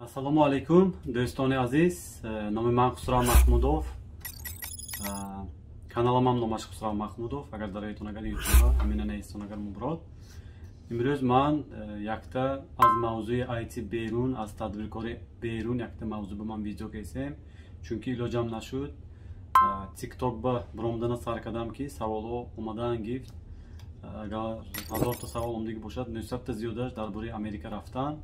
Ассалому алайкум, дӯстони азиз. Номи ман Хусрав Маҳмудов. Каналамам номаш Хусрав Маҳмудов. Агар дароятон агар ютуба, ҳамина наистон агар муброд. Имрӯз ман якта аз мавзӯи IT берун, аз тадбиркори берун якта мавзӯ ба ман видео кесем, чунки илоҷам нашуд. TikTok ба буромадана сар кардам, ки саволҳо омадан гифт. Агар 1000 та савол омдагӣ бошад, 900 та зиёдаш дар бораи Америка рафтан,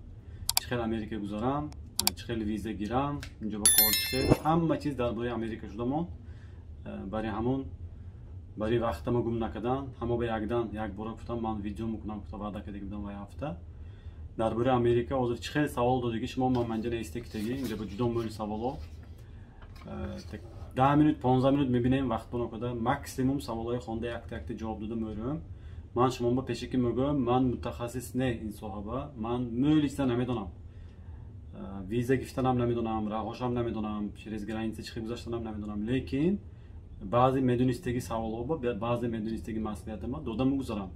чӣ хел Америка гузарам, чӣ хел виза гирам, инҷо ба кор чӣ хел, ҳама чиз дар бораи Америка шудамон. Барои ҳамон, барои вақтама гум накардан, ҳама ба якдан якбора гуфтам, ман видео мекунам, гуфта ваъда карда будам. Вай ҳафта дар бораи Америка ҳозир чӣ хел савол додагӣ шумо, ман манҷа наиста китагӣ, инҷа ба ҷудо мӯли саволҳо. 10 минут, 15 минут мебинем, вақт бонокада максимум саволҳои хонда, якта якта ҷавоб дода мӯрӯм. Ман шумо ба пешакӣ мегӯям, ман мутахассис не ин соҳаба, ман мӯли чиза намедонам, виза гирифтанам намедонам, раҳошам намедонам, через граница чӣ хел гузаштанам намедонам, лекин баъзе медонистаги саволҳо, баъзе медонистаги маслиҳатама дода мегузарам.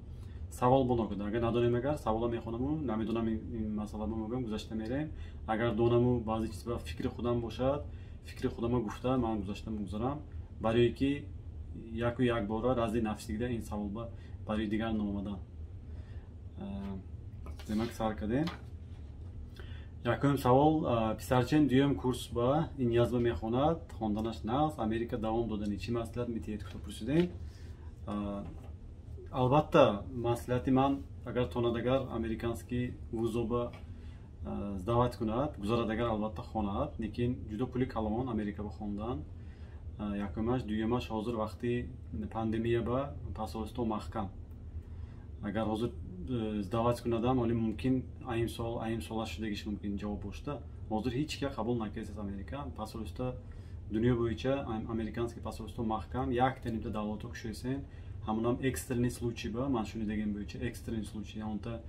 Савол бонокада агар надонем, агар савола мехонаму намедонам ин масъаларо мегӯям, гузашта мерем. Агар донаму баъзе чиз ба фикри худам бошад, фикри худама гуфта ман гузашта мегузарам, барое ки яку якбора разди нафсигида ин саволба барои дигар наомадан. Демак, сар кардем. Якум савол: писарчен дуюм курс ба инязба мехонад, хонданаш нағз, Америка давом додани чӣ маслиҳат метиҳед, гуфта пурсидем. Албатта, маслиҳати ман, агар тонад, агар американский вузоба сдавать кунад, гузарад, агар, албатта хонад, лекин ҷудо пули калон Америка ба хондан якумаш. Дуюмаш, ҳозир вақти пандемия ба посольство маҳкам. Агар ҳозир сдавать кунадам, оли мумкин аим сол, аим сола шудагиш мумкин ҷавоб бошда. Ҳозир ҳеҷ ка қабул накардааст Америка посольство. Дунё боюнча американский посольство маҳкам, якта нимта давлатҳо кушоисен, ҳамонам экстренный случай ба ман шунидагим боюнча, экстренный случай, янта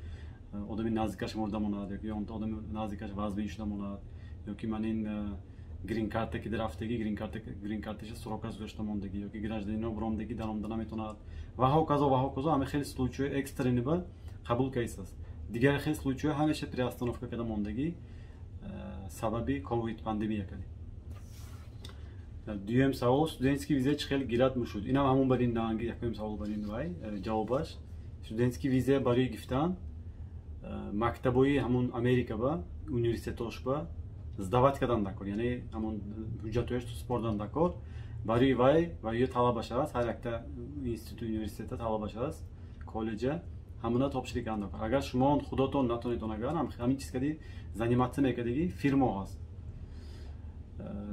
одами наздикаш мурда монад ёки янта одами наздикаш вазбин шуда монад, ёки ман ин грин-карта ки рафтагӣ, грин-карташа срокаш гузашта мондагӣ, ёки гражданино биромдагӣ, даромада наметавонад ва ҳоказо, ва ҳоказо. Ҳама хеле случаи экстренный ба қабул кардааст. Дигар хеле случаи ҳамеша приостановка карда мондагӣ, сабаби ковид пандемия кардем. Дуюм савол: студентский виза чӣ хел гирад мушуд? Инам ҳамон барин наанги якум савол барин вай ҷавобаш. Студентский виза барои гирифтан мактабои ҳамон Америка ба университетош ба сдавать кардан дакор, яъне ҳамон ҳуҷҷатҳояш супордан дакор. Барои вай ва ё талабаш аст, ҳар якта институт, университета талабаш аст, коллеҷа ҳамона топширӣ кардан дакор. Агар шумо худотон натонедон, агар ҳамин чиз кади заниматься мекардагӣ фирмо ҳаст.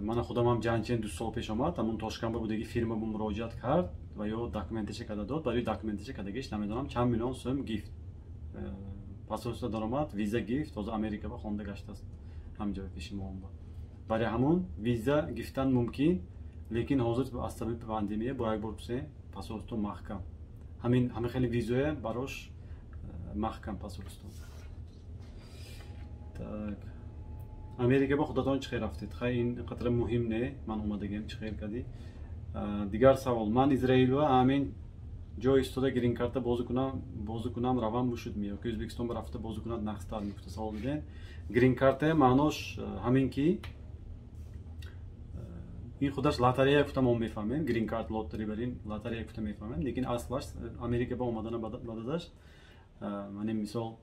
Мана худамам ҷанчен 2 сол пеш омад, ҳамон Тошканба будаги фирма бо муроҷиат кард ва ё документаша карда дод. Барои документаша кардагиш намедонам чанд миллион сӯм гифт. Посольство даромад, виза гифт, ҳозир Америка ба хонда гаштааст ҳамҷо пеши мо. Барои ҳамон виза гирифтан мумкин, лекин ҳозир аз сабаби пандемия бо як бор пурсем, посольство маҳкам, ҳамин ҳама хеле визоя барош маҳкам посольство. Так, Америка ба худатон чӣ хел рафтед? Хай, ин қадра муҳим не, ман омадагиам чӣ хел кардӣ. Дигар савол: ман Израилва ҳамин ҷо истода грин-карта бозӣ кунам равам мушуд ми ёки Ӯзбекистон ба рафта бозӣ кунад нақстар мегуфта савол дидем. Грин-карта маънош ҳамин ки ин худаш лотарея гуфта мо мефаҳмем, грин-карт лотари барин лотарея гуфта мефаҳмем, лекин аслаш Америка ба омадана бададаш мани мисол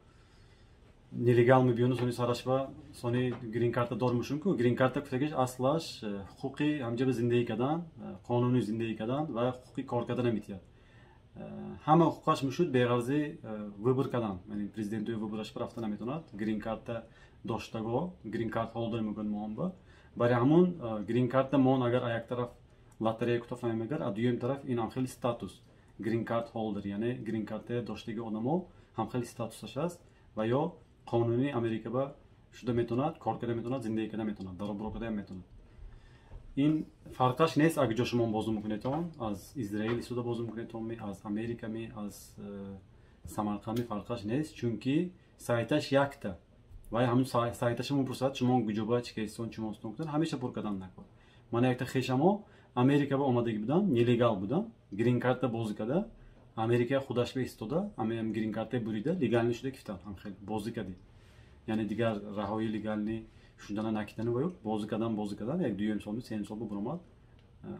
нелегал мебиёну сони сарашва сони грин-карта дор мушун ку. Грин-карта гуфтагиш аслаш ҳуқуқи ҳамҷа ба зиндагӣ кардан, қонунӣ зиндагӣ кардан ва ҳуқуқи кор кардан метиҳад. Ҳама ҳуқуқаш мушуд, беғарзи выбор кардан, яъне президентои выбораш рафта наметавонад грин-карта доштаго, грин-карт holder мегӯянд моҳонба. Барои ҳамон грин-карта мон агар як тараф лотерея куто фаҳмем, агар а дуюм тараф ин ҳам хеле статус грин-карт holder, яъне грин-карта доштаги одамо ҳам хеле статусаш аст ва ё қонунӣ Америка ба шуда метавонад, кор карда метавонад, зиндагӣ карда метавонад, даробуро карда метавонад. Ин фарқаш нест, агар ҷо шумо бозӣ мекунедон, аз Израил истода бозӣ мекунедон, аз Америка ми, аз Самарқанд ми, фарқаш нест, чунки сайташ якта. Вай ҳамун сайташа мепурсад, шумо куҷоба, чӣ кайстон, чумостон кунед, ҳамеша пур кардан накор. Мана якта хешамо Америка ба омадагӣ будан, нелегал будан, грин-карта бозӣ карда, Америка худаш ба истода, ҳамин грин-карта бурида, легальный шуда кифтан, ҳам хел бозӣ кардӣ, яъне дигар раҳои легальный. Шудана накитани ва бозӣ кардан, бозӣ кардан, як дуюм сол, сеюм сол буромад.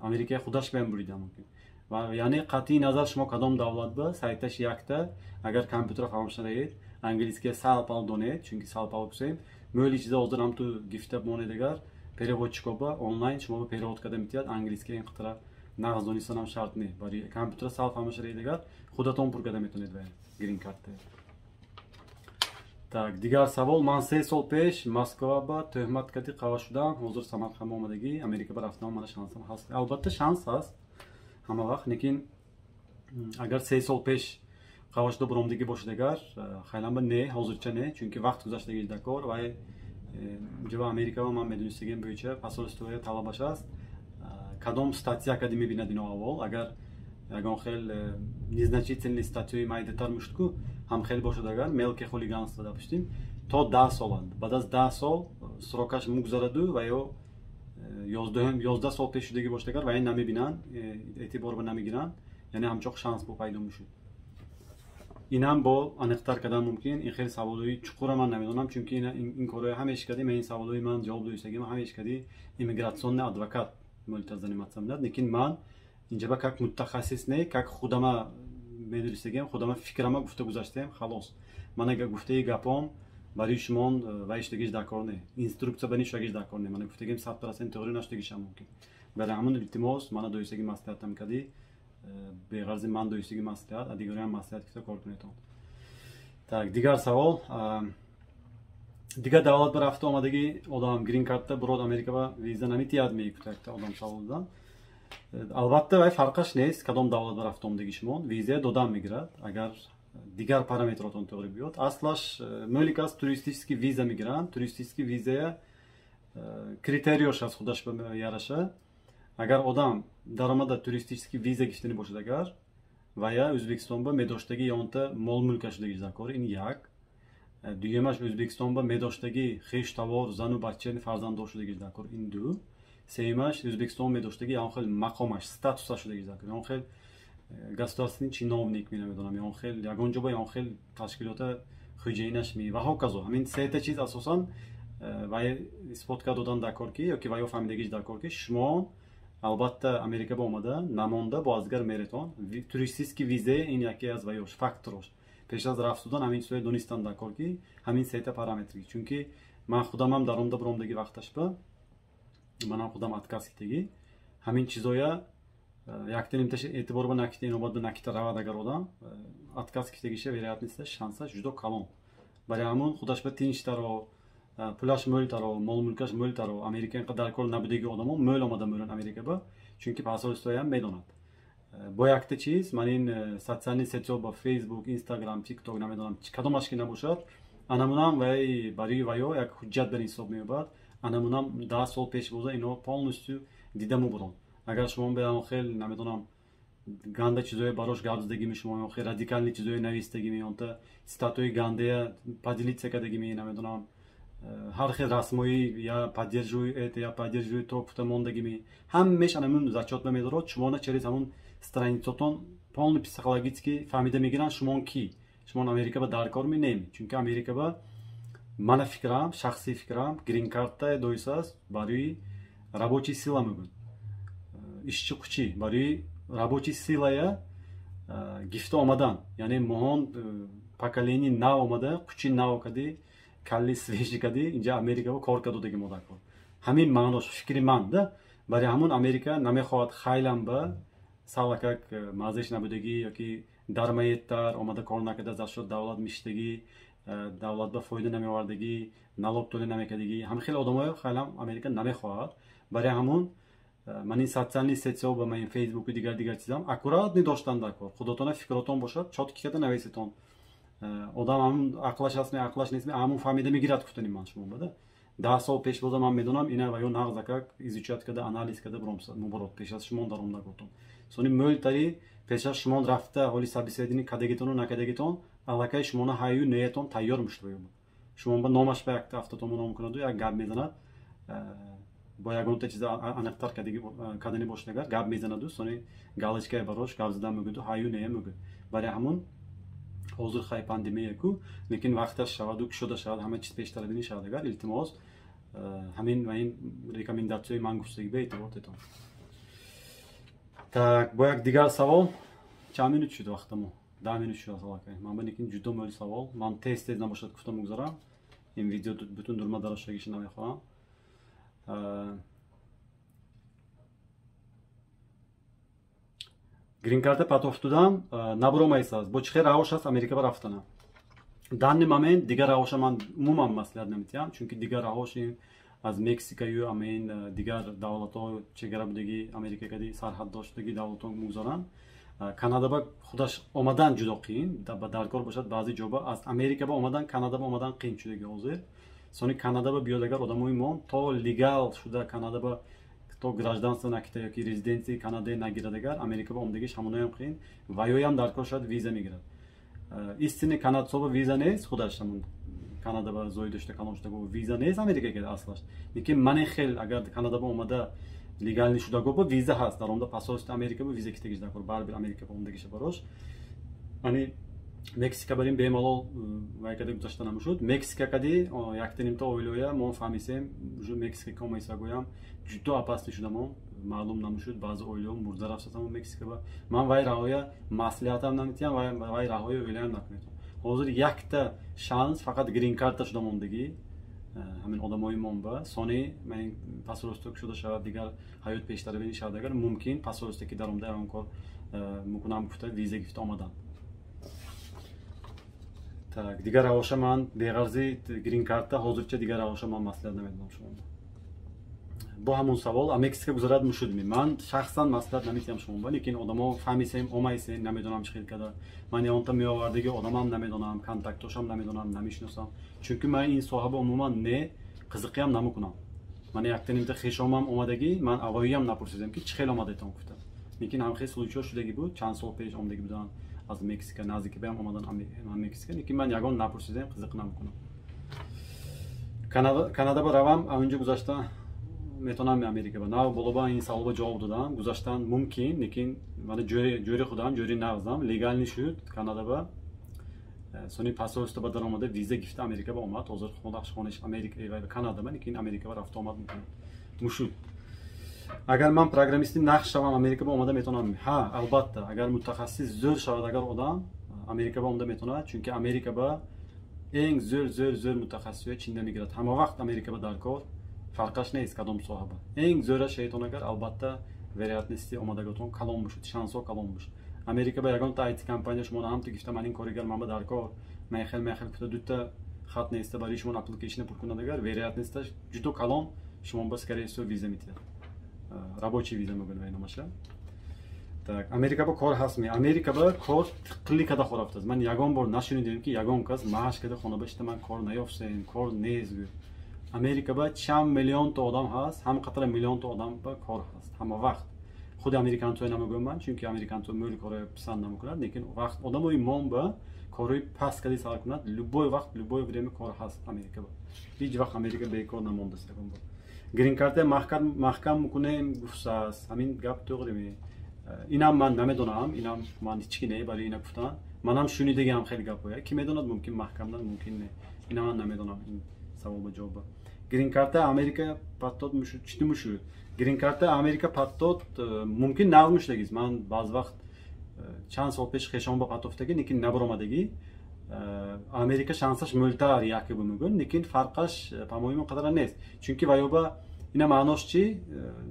Америка худаш баям буридан мумкин. Ва яъне қатъи назар шумо кадом давлат ба сайташ якта, агар компютер фаҳмаш наед, английский сал пал донед, чунки сал пал кусем, мӯли чиза ҳозир ҳам ту гифта монед, агар переводчик оба онлайн шумо перевод карда метиҳад, английский ин қитра нағз донистан ҳам шарт не. Барои компютер сал фаҳмаш наед, агар худатон пур карда метавонед ва грин карта. Так, дигар савол: ман 3 сол пеш Москва ба тӯҳмат кардӣ қава шудам, ҳозир Самарқанд омадагӣ, Америка ба рафтан мана шансам ҳаст? Албатта, шанс ҳаст ҳама вақт, лекин агар 3 сол пеш қава шуда буромдагӣ бошад, агар хайланба не, ҳозирча не, чунки вақт гузаштагӣ дакор. Вай ҷава Америкава ман медонистагим буюча посольство я талабаш аст, кадом статья кади мебинад ино аввал. Агар ягон хел незначительный статья и майдатар муштку ҳам хел бошад, агар мелкое хулиганство, допустим, то 10 соланд, баъд аз 10 сол срок аш мугзараду ва ё 11 сол пеш шудагӣ бошад, агар вай намебинанд, эътибор ба намегиранд, яъне ҳамчоқ шанс бо пайдо мешуд. Инам бо аниқтар кардан мумкин. Ин хеле саволҳои чуқура ман намедонам, чунки ин корҳои ҳамеш кади ман ин саволҳои ман ҷавоб доистагим, ҳамеш кади иммиграционный адвокат молитар заниматься менад. Лекин ман инҷаба как мутахассис не, как худама медонистагим, худама фикрама гуфта гузаштем, халос. Ман агар гуфтаи гапом барои шумон вай шудагиш дар кор не, инструкция ба нишудагиш дар кор не, мана гуфтагим 100% тоғри нашудагишам мумкин. Барои ҳамон, илтимос, мана доистаги маслиҳатам кади, беғарзи ман доистаги маслиҳат, а дигароям маслиҳат кита кор кунедон. Так, дигар савол: дигар давлат ба рафта омадагӣ одам грин картта бурод, Америка ба виза наметиҳад мегуфта одам савол додан. Албатта, вай фарқаш нест, кадом давлат ба рафта омадагӣ шумо, виза додан мегирад, агар дигар параметротон тоғри биёд. Аслаш мӯлик аст, туристический виза мегиранд. Туристический визая критерий ош аз худаш яраша. Агар одам даромада туристический виза гирифтанӣ бошад, агар вая Ӯзбекистон ба медоштагӣ ёнта мол мулка шудагӣ закор, ин як. Дуюмаш, Ӯзбекистон ба медоштагӣ хеш тавор, зану бача, фарзанддор шудагӣ закор, ин ду. Сеюмаш, Ӯзбекистон медоштагӣ ягон хел мақомаш, статусаш шудагӣ закор, ягон хел государственный чиновник ми, намедонам, ягон хел ягон ҷо ба ягон хел ташкилота хуҷаинаш ми ва ҳоказо. Ҳамин сета чиз асосан вай исбот кард додан дар кор ки ёки ваё фаҳмидагиш дар кор, ки шумо албатта Америка ба омада намонда бо аздигар меретон. Туристический виза ин яке аз ваёш факторош. Пеш аз рафтудан ҳамин чизое донистан дар кор, ки ҳамин сета параметр. Чунки ман худамам даромда буромдагӣ вақташ ба манам худам отказ китагӣ ҳамин чизоя якта нимташ эътибор ба накита, инобат ба накита равад, агар одам отказ китагиша вероятность аш, шансаш ҷудо калон. Барои ҳамон худаш ба тинчтаро, пулаш мӯлтаро, молмулкаш мӯлтаро, Америка инқадар дар кор набудагӣ одамо мӯл омада мӯран Америка ба, чунки посольство ям медонад. Бо якта чиз, ман ин социальный сеть ҳо ба Фейсбук, Инстаграм, Тикток, намедонам, кадомаш ки набошад, анамунам вай барои ваё як ҳуҷҷат бар ҳисоб меёбад. Анамунам 10 сол пеш боза ино полностью дида мубурон. Агар шумо беон хел, намедонам, ганда чизое барош гап задагими, шумо хел радикальный чизое навистагими, онта цитатои гандая поделиться кардагими, намедонам, ҳар хел расмои «я поддерживаю это, я поддерживаю то» гуфта мондагими, ҳамеш анамун зачёт ба медорад. Шумона через ҳамун страница тон полный психологически фаҳмида мегиранд, шумон ки шумон Америка ба дар кор менеми. Чунки Америка ба мана фикрам, шахсии фикрам, грин карта доисааст барои рабочий сила мегӯянд, ишчи қучӣ, барои рабочий сила я гифта омадан, яъне моҳон поколение нав омада, қучи нав кади, калли свежий кади инҷа Америка кор кардодаги мо дар кор. Ҳамин маънош фикри ман да. Барои ҳамон Америка намехоҳад хайлам ба салакак маззаш набудагӣ ёки дармаедтар омада кор накарда, за шуд давлат миштагӣ, давлат ба фоида намеовардагӣ, налог тӯлӣ намекардагӣ, ҳам хеле одамоё хайлам Америка намехоҳад. Барои ҳамон ман ин социальный сеть ҳо ба ман Фейсбуку дигар дигар чизам аккуратно доштан дар кор. Худотона фикротон бошад, чётко када нависетон. Одам ҳамун ақлаш ҳаст, ақлаш нест, ҳамун фаҳмида мегирад. Гуфтани ман шумо бада 10 сол пеш боза ман медонам, ина ва ё нағзакак изучать карда, анализ карда мубород пеш аз шумон даромда готон. Сони мӯлтари пеш аз шумон рафта ҳоли собеседование кадагитону накадагитон, аллакай шумона ҳаю неятон тайёр мешуда. Шумо ба номаш ба якта автотому ном кунаду як гап мезанад, бо ягонта чиза аниқтар кардани бошад, агар гап мезанаду, сони галочка е барош гап задан мегӯяду, ҳаю нея мегӯяд. Барои ҳамун ҳозир хай пандемия ку, лекин вақташ шаваду кушода шавад, ҳама чиз пештарабинӣ шавад, агар илтимос. Ҳамин ва ин рекомендатсияи ман гуфтагӣ ба эътибор тетон. Так, бо як дигар савол. Чанд минут шуд вақтамо? 10 минут шуд аллакай. Ман ба лекин ҷудо мӯли савол. Ман тез тез набошад гуфта мегузарам. Ин видео бутун дурма дарошагиша намехоҳам. Грин-карта патофтудам набуромайсаз. Бо чӣ хел равош аст Америка ба рафтана? Данный момент дигар равоша ман умуман маслиҳат наметиҳам, чунки дигар равош аз Мексикаю амин дигар давлатҳо чегара будагӣ Америка кади сарҳад доштагӣ давлатҳо мегузаранд. Канада ба худаш омадан ҷудо қиин, ба даркор бошад баъзе ҷоба аз Америка ба омадан, Канада ба омадан қиин шудаги ҳозир. Сони Канада ба биёд агар одамои мо то легал шуда Канада ба то гражданство накита ёки резиденсияи Канада нагирад агар Америка ба омадагиш ҳамоноям қиин ва ёям даркор шояд виза мегирад. Истини канадсо ба виза нест, худаш ҳамон Канада ба зоид дошта калон шуда виза нест Америка ки аслаш. Лекин ман хел агар Канада ба омада легални шуда го виза ҳаст, дар омада посольство Америка ба виза китагиш даркор, барбир Америка ба омадагиша барош. Ани Мексика барин бемалол вай кади гузашта намешуд. Мексика кади яктанимта оилоя мо фаҳмисем, уже Мексика ки омайса гӯям ҷудо опасни шуда мо маълум намешуд, баъзе оилаҳо мурда рафтатам Мексика ба. Ман вай раҳоя маслиҳатам наметиҳам, вай раҳоя оилаям накунетам. Ҳозир якта шанс фақат грин-карта шуда мондагӣ ҳамин одамои мон ба сони ман посольство шуда шавад, дигар ҳаёт пештара бини шавад агар мумкин посольство ки даромада он кор мукунам гуфта виза гирифта омадан. Так, дигар равоша ман беғарзи грин-карта ҳозирча дигар равоша ман маслиҳат намедонам шумо. Бо ҳамон савол а Мексика гузарад мушудми? Ман шахсан маслиҳат наметиҳам шумо, лекин одамо фаҳмисем, омайсем, намедонам чӣ хел када. Ман ягонта меовардаги одамам намедонам, контактошам намедонам, намешиносам. Чунки ман ин соҳаба умуман не қизиқиам намекунам. Ман яктанимта хешомам омадагӣ, ман авоиям напурсидам ки чӣ хел омадетон гуфта. Лекин ҳамхел случайҳо шудагӣ буд, чанд сол пеш омадагӣ буданд аз Мексика, наздики баям омадан Мексика, лекин ман ягон напурсидам, қизиқ намекунам. Канада ба равам, онҷо гузашта метавонам Америка ба. Нав боло ба ин саволба ҷавоб додам, гузаштан мумкин, лекин мана ҷӯри худам, ҷӯри нағзам, легални шуд Канада ба. Сони посольство ба даромада виза гирифта Америка ба омад. Ҳозир худаш хонаш Америка ва Канада ба, лекин Америка ба рафта омад мекунад. Мушуд. Агар ман программисти нақш шавам Америка ба омада метавонам? Ҳа, албатта, агар мутахассис зӯр шавад агар одам Америка ба омада метавонад, чунки Америка ба эн зӯр зӯр зӯр мутахассисҳои чинда мегирад. Ҳама вақт Америка ба даркор, фарқаш нест кадом соҳаба. Эн зӯра шайтон агар албатта вероятности омадаготон калон бошад, шансҳо калон бошад. Америка ба ягонта IT компания шумо ҳам ту гифта ман ин коригар ман ба даркор, ман хел кута дута хат неста барои шумо application пур кунад агар вероятносташ ҷудо калон шумо ба скорее всего виза метиҳад. Рабочий виза мегӯянд вай номаша. Так, Америка ба кор ҳаст ми? Америка ба кор тиқли када хорафтааст. Ман ягон бор нашунидем ки ягон кас мааш када хона башта ман кор наёфтем, кор нест гӯяд. Америка ба чанд миллионта одам ҳаст, ҳам қатара миллионта одам ба кор ҳаст ҳама вақт. Худи американцои намегӯям ман, чунки американцо мӯли корҳои писанд намекунад, лекин вақт одамои мон ба корҳои паст кади сар кунад, любой вақт, любое время кор ҳаст Америка ба. Ҳеҷ вақт Америка бекор намондааст ягон бор. Грин-карта маҳкам мекунем гуфтааст, ҳамин гап тоғри ме? Инам ман намедонам, инам ман ҳеҷ ки не барои ина гуфтан. Манам шунидагиам хеле гапҳоя. Ки медонад, мумкин маҳкамдан, мумкин не. Ина ман намедонам ин савол ба ҷавоб. Грин-карта Америка паттод мушуд, чӣ мушуд? Грин-карта Америка паттод мумкин нағз мушудагист. Ман баъз вақт чанд сол пеш хешон ба паттофтагӣ, лекин набаромадагӣ. Америка шансаш мӯлтар якобы мегӯянд, лекин фарқаш по-моему қадара нест. Чунки ваёба ина маънош чи?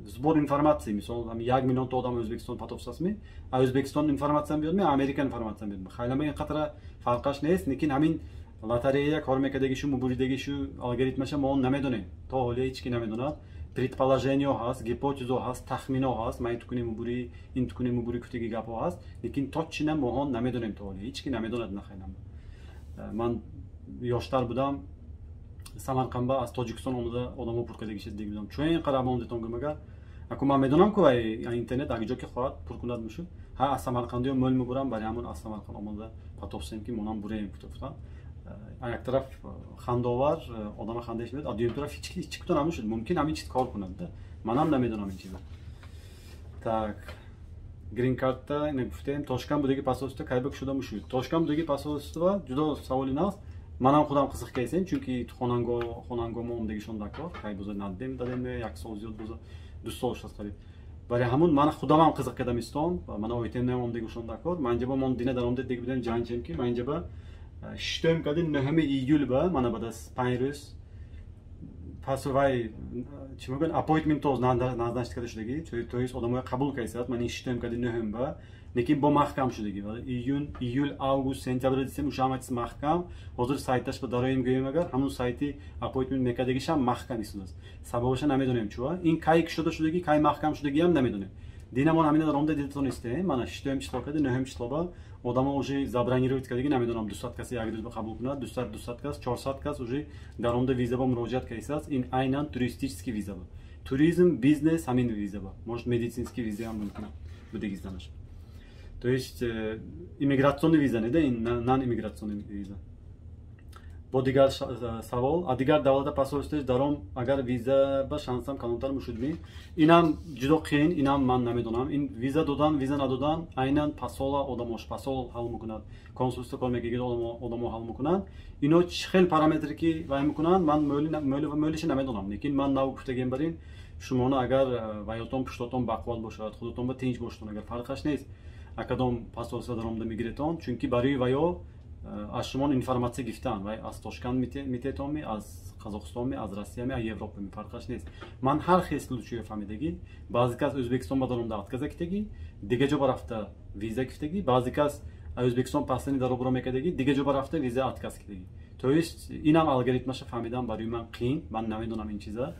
Сбор информации, мисол, 1 миллион то одам Ӯзбекистон паттофтасми, а Ӯзбекистон информатсия биёдми, Америка информатсия биёдми. Хайлама ин қадара фарқаш нест, лекин ҳамин лотерея кор мекардагишу, мубуридагишу алгоритмаша мо намедонем. То ҳоле ҳеҷ ки намедонад. Предположениё ҳаст, гипотезо ҳаст, тахмино ҳаст, ман ин тукуни мубурӣ, ин тукуни мубурӣ гуфтаги гапҳо ҳаст, лекин точно моҳо намедонем то ҳоле, ҳеҷ ки намедонад нахайлам. Ман ёштар будам, Самарқандба аз Тоҷикистон омада одамо пур кардагиша дида будам. Чун ин қадар омадетон гӯм агар, аку ман медонам ку вай интернет аг ҷо ки хоҳад пур кунад мешуд. Ҳа, аз Самарқандиё мӯл мебурам, барои ҳамон аз Самарқанд омада патофсем ки монам буреем гуфта гуфтам. Як тараф хандовар, одама хандаиш меояд, а дуюм тараф ҳеҷ куто намешуд. Мумкин ҳамин чиз кор кунад. Манам намедонам ин чиза. Так, грин-карта ина гуфтем, Тошкан будаги посольство кайбак шуда мушуд. Тошкан будаги посольство ҷудо саволи наст. Манам худам қизиқ кайсем, чунки хонанго мо омдагишон дакор, кай боза наддем дадем, як сол зиёд боза, 2 сол шуд қариб. Барои ҳамун ман худамам қизиқ кардам истон ва мана ойтем омдагишон дакор. Ман инҷа ба мон дина даромда дег будем ҷанчем, ки ман инҷа ба шиштоем кади 9 июл ба мана баъд аз 5 рӯз пас вай чӣ мегӯянд, appointment тоз назначить карда шудагӣ, то есть одамоя қабул кайсад. Ман ин шиштоем кади 9-м ба, лекин бо маҳкам шудагӣ. Июн, июл, август, сентябр дисем, уша ҳама чиз маҳкам. Ҳозир сайташ ба дароем гӯем, агар ҳамун сайти appointment мекардагишам маҳкам истодааст. Сабабаша намедонем, чуа ин кай кушода шудагӣ, кай маҳкам шудагиам намедонем. Динамон ҳамина даромда дидатонистем. Мана шиштоем число кади, 9-м число ба одамо уже забронировать кардагӣ. Намедонам, 200 каси як рӯз ба қабул кунад, 200, 200 кас, 400 кас уже даромда виза ба муроҷиат кардааст. Ин айнан туристический виза ба, туризм, бизнес, ҳамин виза ба, может, медицинский визаам мумкин будагизданаш. То есть иммиграционный виза не да, ин нан иммиграционный виза. Бо дигар савол: а дигар давлата посольствош даром, агар виза ба шансам калонтар мушудми? Инам ҷудо қиин, инам ман намедонам. Ин виза додан, виза надодан айнан посола одамош, посол ҳал мекунад, консулство кор мекунад, одамо ҳал мекунанд. Ино чӣ хел параметре ки вай мекунанд, ман мӯлиша намедонам. Лекин ман нав гуфтагем бар ин шумоно, агар ваётон, пуштотон бақувват бошад, худотон ба тинҷ бошедон, агар фарқаш нест, акадом посольство даромда мегиретон, чунки барои ваё аз шумо информатсия гирифтан, вай аз Тошканд мететонми, аз Қазоқистонми, аз Россиями, аз Европами, фарқаш нест. Ман ҳар хел случае фаҳмидагӣ: баъзе кас Ӯзбекистон ба даромда отказа китагӣ, дига ҷо ба виза гирифтагӣ, баъзе кас Ӯзбекистон пасани даробро мекардагӣ, дига ҷо ба рафта виза отказ китагӣ. То есть инам алгоритмаша фаҳмидан барои ман қиин. Ман намедонам ин чиза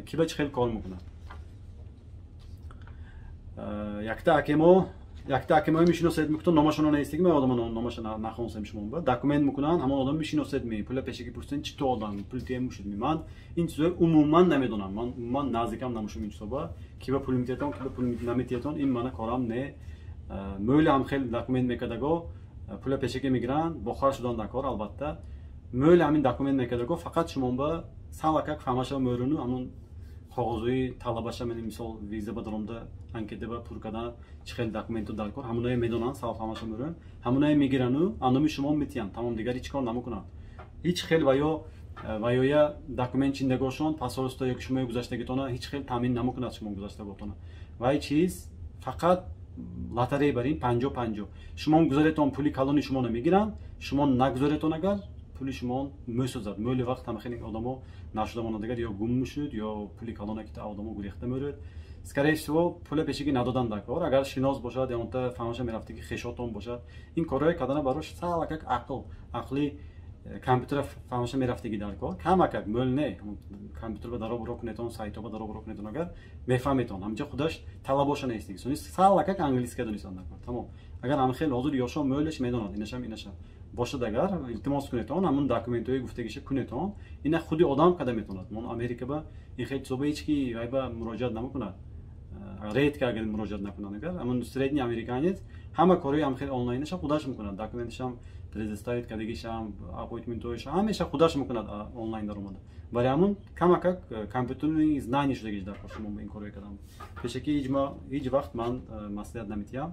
ки ба чӣ хел кор мекунад. Якта акемои мешиносед, мекутон, номашонро наистагӣ, ма одама номаша нахонсем. Шумо ба документ мекунанд, ҳамон одам мешиносед ми, пула пешакӣ пурсен, чӣ то одам пул тием мушуд ми. Ман ин чизои умуман намедонам, ман умуман наздикам намушум ин чизоба. Ки ба пул метиятон, ки ба пул наметиятон, ин мана корам не. Мӯли ҳам хел документ мекардаго, пула пешакӣ мегиранд, бохар шудан дар кор. Албатта, мӯли ҳамин документ мекардаго, фақат шумо ба салакак фаҳмаша мӯруну ҳамон коғозҳои талабаша, мисол, виза ба даромда анкета ба пур кардан чӣ хел документу дар кор, ҳамоное медонанд, сабаб ҳамаша мӯрӯн, ҳамоное мегирану андоми шумо метиҳанд, тамом. Дигар ҳеҷ кор намекунанд ҳеҷ хел. Ваёя документ чиндагошон посольство ё ки шумои гузаштагитона ҳеҷ хел таъмин намекунад шумо гузаштаготона. Вай чиз фақат лотерея бар ин 50-50. Шумо гузаретон, пули калони шумо намегиранд, шумо нагузаретон агар, пули шумо месӯзад. Мӯли вақт ҳама хеле одамо нашуда монад, агар ё гум мешуд, ё пули калона ки одамо гурехта мерӯд. Скорее всего, пула пешагӣ надодан дар кор. Агар шинос бошад, янта фаҳмаша мерафта, ки хешотон бошад, ин корҳое кардана барош салакак ақл, ақли компютера фаҳмаша мерафтагӣ дар кор. Камакак мӯл не, компютер ба даробро кунетон, сайто ба даробро кунетон, агар мефаҳметон, ҳамҷа худаш талабоша нестиги, сони салакак английска донистан дар кор, тамом. Агар ҳама хел ҳозир ёшо мӯлеш медонад, инашам инашам бошад, агар илтимос кунетон, ҳамун документҳои гуфтагиша кунетон, ина худи одам када метавонад. Мон Америка ба ин хел чизо ба ҳеҷ ки вай ба муроҷиат намекунад, редко агар муроҷиат накунад. Агар ҳамун средний американец ҳама корҳои ҳам хел онлайнаша худаш мекунад, документашам предоставить кардагишам, appointment ҳоиша ҳамеша худаш мекунад онлайн даромада. Барои ҳамун камакак компьютерный знание шудагиш дар кор шумо ин корҳое кардам. Пешакӣ ҳеҷ вақт ман маслиҳат наметиҳам.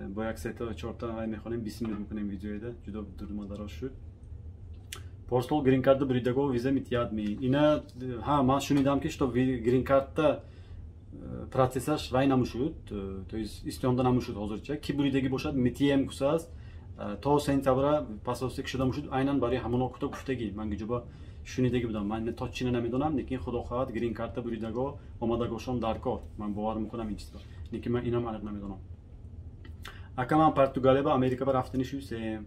Бо як сета чорта вай мехонем, 20 минут мекунем видеоеда, ҷудо дурма дароз шуд. Порсол грин-карта буридаго виза метиҳад ми? Ина ҳа, ман шунидам, ки что грин-карта процессаш вай намушуд, то есть истиёнда намушуд. Ҳозирча ки буридагӣ бошад, метием кусааст, то сентябра посольство кушода мушуд. Айнан барои ҳамоно кута гуфтагӣ ман гиҷоба шунидагӣ будам. Ман точно намедонам, лекин худо хоҳад, грин карта буридаго омадагошон дар кор. Ман бовар мекунам ин чизро, лекин ман инам аниқ намедонам. Ака, ман Португалия ба Америка ба рафтани шусем,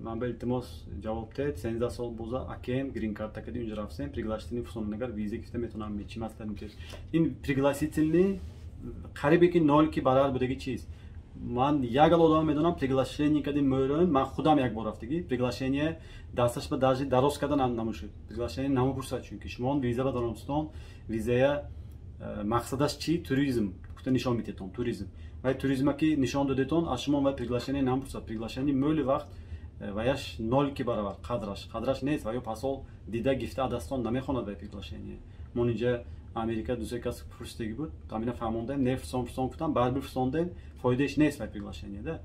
ман ба илтимос ҷавоб тед. 13 сол боза акем грин карта кади унҷа рафтем, пригласительный фусонагар виза гирифта метавонам? Чӣ маслиҳат метиҳед? Ин пригласительный қарибе ки нол ки барар будаги чиз. Ман як гал одама медонам, приглашение кади мӯрӯн. Ман худам як бор рафтагӣ, приглашение дасташ ба даже дароз карда намушуд. Приглашение намепурсад, чунки шумо виза ба даромстон, визая мақсадаш чи? Туризм гуфта нишон метиҳедтон, туризм. Вай туризма ки нишон додетон, аз шумо вай приглашение намепурсад. Приглашение мӯли вақт ваяш нол ки баравар, қадраш нест. Ва ё пасол дида гифта адастон намехонад вай приглашение. Мон инҷа Америка дусе кас пурсидагӣ буд, тамина фаҳмондем, не, фурсон, фурсон гуфтам, баъд бифурсондем, фоидааш нест вай приглашение да.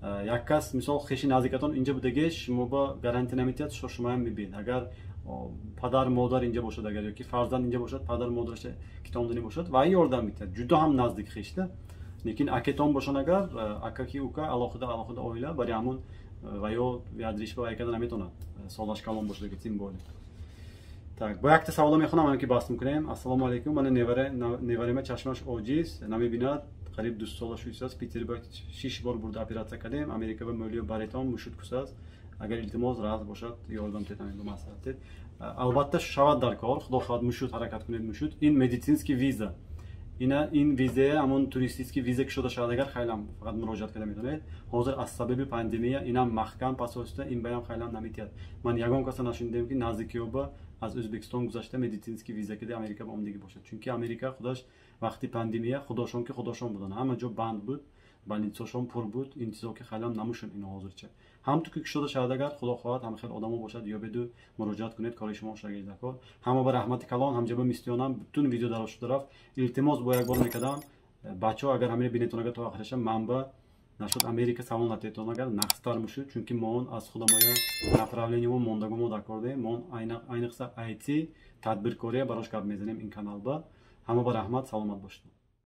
Як кас, мисол, хеши наздикатон инҷа будагеш, шумо ба гарантия наметиҳад, шо шумоям мебиед. Агар падар модар инҷа бошад, агар ёки фарзанд инҷа бошад, падар модараша китомдани бошад, ва ёрдам метиҳад, ҷудо ҳам наздик хешда. Лекин акетон бошанд, агар акаки ука алоҳида алоҳида оила, бари ҳамун ва ё ядриш ба вай карда наметавонад, солаш калон бошад, тем более. Так, бо якта савола мехонам, ки баст мекунем. Ассалому алайкум, мана неварема чашмаш оҷиз, намебинад, қариб 2 сола шуисааст. Питербург шиш бор бурда оператсия кардем, Америка ба мӯлиё баретон мушуд кусааст. Агар, илтимос, рост бошад, ёрдам тетам, ба маслиҳат тед. Албатта, шавад дар кор, худо хоҳад, мушуд, ҳаракат кунед, мушуд. Ин медицинский виза, ина ин визая ҳамон туристический виза ки шуда шавад, агар хайлам фақат муроҷиат карда метавонед. Ҳозир аз сабаби пандемия инам маҳкам пасоста, ин баям хайлам наметиҳад. Ман ягон каса нашунидем, ки наздикиёба аз Ӯзбекистон гузашта медицинский виза кида Америка ба омадагӣ бошад, чунки Америка худаш вақти пандемия худошон ки худошон буданд, ҳама ҷо банд буд, больницашон пур буд. Ин чизо ки хайлам намушун. Ин ҳозирча ҳам ту ки кушода шавад, агар худо хоҳад, ҳама хел одамо бошад, ёбеду муроҷиат кунед, кори шумо шагирд кор. Ҳама ба раҳмати калон, ҳамҷаба мистиёнам, бутун видео дароз шуда рафт. Илтимос бо як бор мекардам, бачаҳо, агар ҳамиро бинетон, агар то охираша манба нашуд Америка савол натетон, агар нақстар мушуд, чунки мо он аз худамоя направление мо мондагу мо дар кордем, мо айниқса IT, тадбиркория барош гап мезанем ин каналба. Ҳама ба раҳмат, саломат бошед.